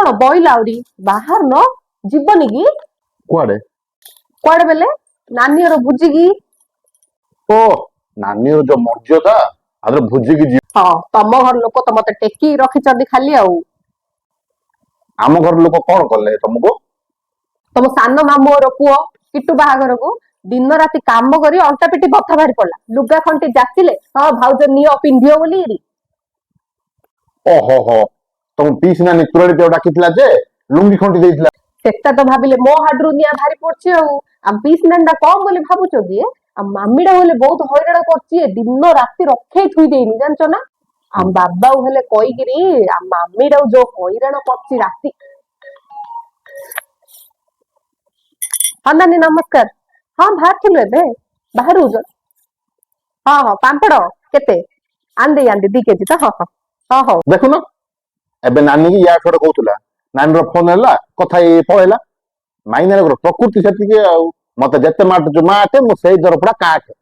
କଣ ବଇଲା ଆହୁରି ବାହାରୁନ ଯିବନି କି? କୁଆଡେ? କୁଆଡେ ବେଲେ ନାନୀର ଭୁଜିକି। ଓ, ନାନୀର ଯୋଉ ମର୍ଯ୍ୟାଦା ଆରେ ଭୁଜିକି ଯିବ। ହଁ, ତମ ଘର ଲୋକ ତ ମତେ ଟେକି ରଖିଛନ୍ତି ଖାଲି ଆଉ। ଆମ ଘର ଲୋକ କଣ କଲେ ତମକୁ? ତମ ସାନ ମାମୁଁର ପୁଅ କିଟୁ ବାହାଘରକୁ ଦିନ ରାତି କାମ କରି ଅଣ୍ଟା ପିଠି ବଥା ବାହାରି ପଡିଲା। ଲୁଗା ଖଣ୍ଟି ଯାଚିଲେ, ହଁ ଭାଉଜ ନିଅ ପିନ୍ଧିବ ବୋଲି। ଓହୋ ହୋ, ତମ ପିଇସି ନାନୀ ତୁରାଳି ଦେହ ଡାକିଥିଲା ଯେ ଲୁଙ୍ଗି ଖଣ୍ଟି ଦେଇଥିଲା। ସେଟା ତ ଭାବିଲେ ମୋ ହାଡରୁ ନିଆଁ ବାହାରି ପଡୁଛି। ଆଉ ଆମ ପିଇସି ନାନୀ ଟା କଣ ବୋଲି ଭାବୁଛ କି? ଆମ ମାମିଟା ହେଲେ ବହୁତ ହଇରାଣ କରୁଛି ଏ, ଦିନ ରାତି ରଖେଇ ଥୁଇ ଦେଇନି, ଜାଣିଛ ନା? ଆମ ବାବା ହେଲେ କହିକିରି ଆମ ମାମିଟାକୁ ଯୋଉ ହଇରାଣ କରୁଛି ରାତି। ହଁ ନାନୀ, ନମସ୍କାର। ହଁ, ବାହାରିଥିଲୁ ଏବେ ବାହାରୁଛ? ହଁ ହଁ, ପାମ୍ପଡ କେତେ? ଆଣିଦେଇ ଆଣିଦେ 2 କେଜି ତ। ହଁ ହଁ ହଁ, ହଉ। ଦେଖୁନ, ଏବେ ନାନୀ କି ୟା ଛଡ କହୁଥିଲା, ନାନୀର ଫୋନ ହେଲା, କଥା ହେଇ ପଳେଇଲା। ମାଇନାର ପ୍ରକୃତି ସେତିକି ଆଉ ମତେ ଯେତେ ମାଟୁଛୁ ମାଟେ, ମୁଁ ସେଇ ଦରପଡା କାଟେ।